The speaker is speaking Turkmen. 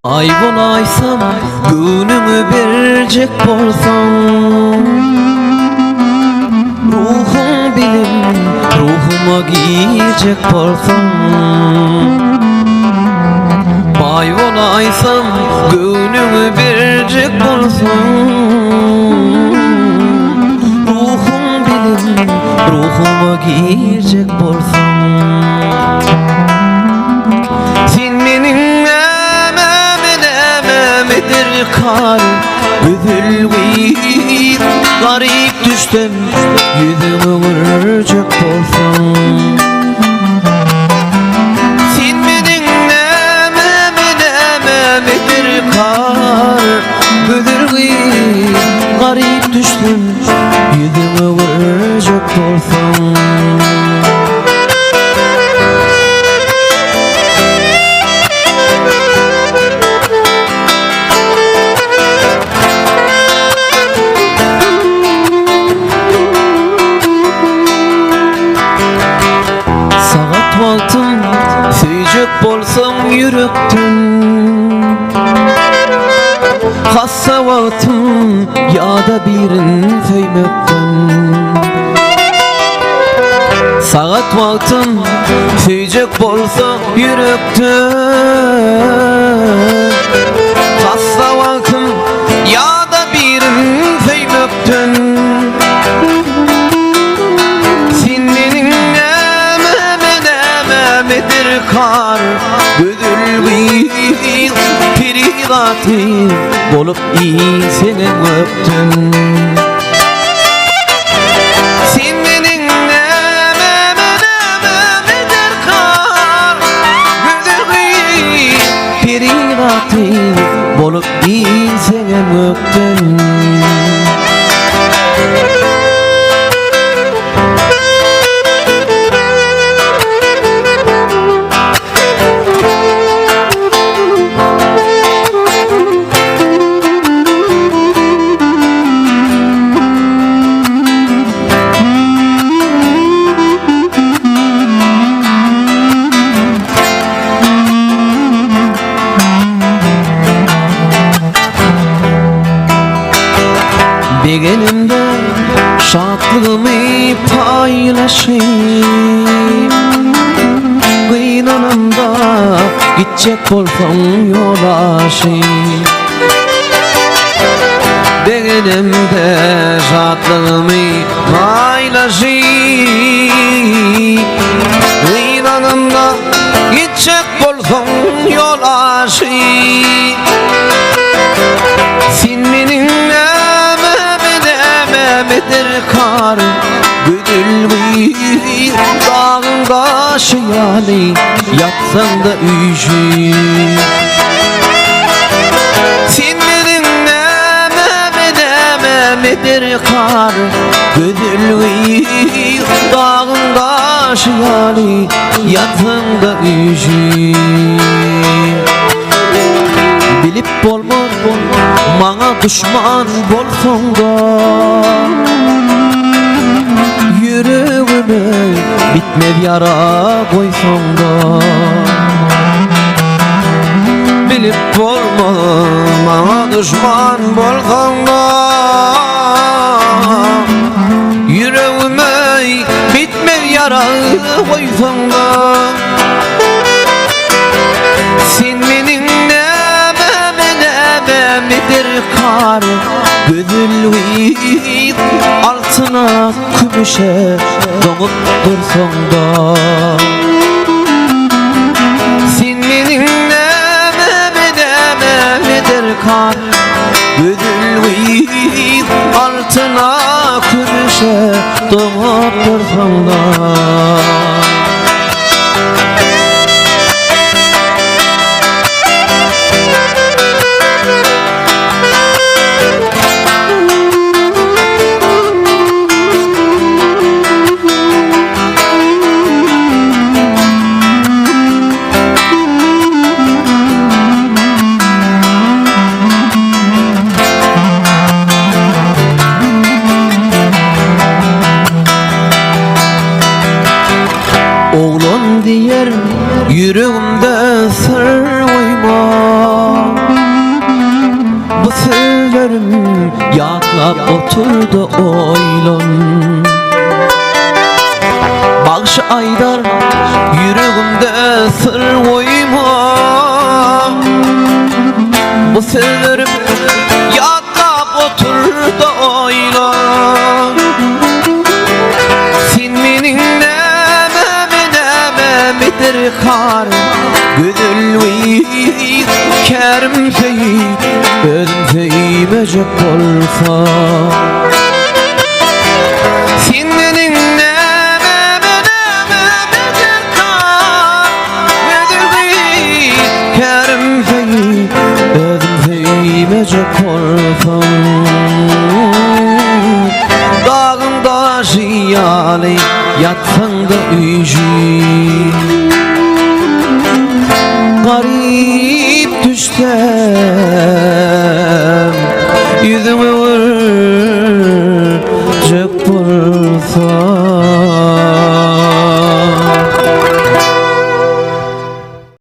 Aý bolaýsam, göwnüňe berjek bolsaň, Ruhuň bilen ruhuma girjek bolsaň. Baý bolaýsam, göwnüňe berjek bolsaň, Ruhuň bilen ruhuma girjek bolsaň. Sen meniň nämäme nämäme derkar Gözel gyz garyp düşsem ýüzüňi görjek bolsaň Sen meniň nämäme nämäme derkar Gözel gyz garyp düşsem ýüzüňi görjek bolsaň. Sagat wagtym söýjek bolsaň ýürekden Hassa wagtym ýa-da birin söýmekden Sagat wagtym söýjek bolsaň ýürekden Hassa wagtym ýa-da birin söýmekden Sen meniň nämäme nämäme derkar Gözel gyz perizaty bolup iýseňem gökden Sen meniň nämäme nämäme derkar Gözel gyz perizaty bolup iýseňem gökden. Begenimde şatlygymy paýlaşyp Gynanamda gitjek bolsaň ýol aşyp Begenimde şatlygymy paýlaşyp Gynanamda gitjek bolsaň ýol aşyp Sen meniň nämäme nämäme derkar Gözel gyz dagyň daşy ýaly ýatsaň-da üýşüp Sen meniň nämäme nämäme derkar Gözel gyz dagyň daşy ýaly ýatsaň-da üýşüp Bilip bolmaz maňa duşman bolsaň-da Ýüregime bitmez ýara goýsaň-da Bilip bolmaz maňa duşman bolsaň-da Ýüregime bitmez ýara goýsaň-da Sen meniň nämäme nämäme derkar Gözel gyz altyna kümüşe doňup dursaň-da Sen meniň nämäme nämäme derkar Gözel gyz altyna kümüşe doňup dursaň-da. Oglan diýer ýüregimde syr goýma. Ýatlap otur-da oýlan. Bagşy aýdar, ýüregimde syr goýma. Bu sözlerim ýatlap otur-da oýlan. Sen meniň nämäme nämäme derkar, Gözel gyz, kärim söýüp, özüm söýmejek bolsam. Sen meniň nämäme nämäme derkar, Gözel gyz, kärim söýüp, özüm söýmejek bolsam. Dagyň daşy ýaly ýatsaň-da üýşüp.